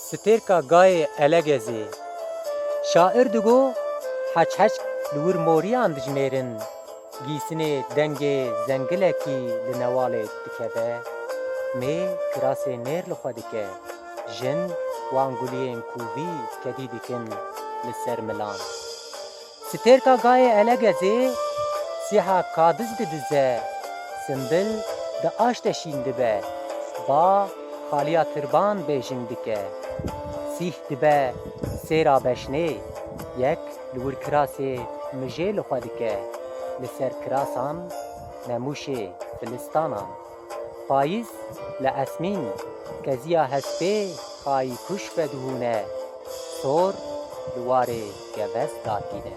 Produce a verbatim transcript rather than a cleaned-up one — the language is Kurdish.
Stêrka Gayê Elegezê. Şair digo, heçheçk li wir moriyan dijmêrin, gîsinê dengê zengilekî li newalê dikeve, mê kirasê mêr li xwe dike, jin wan guliyên kûvî kedî dikin li ser milan. Stêrka Gayê Elegezê sîha kadiz didize, simbil di aşte şîn dibe, ba xaliya tirban bêjing dike. Sîh dibe sêra beşnê, yek li wir kirasê mijê li xwe dike, li ser kirasan nemûşê filistanan. Payîz li esmîn keziya hespê xayî kuş vedihûne, sor li warê gevez datîne.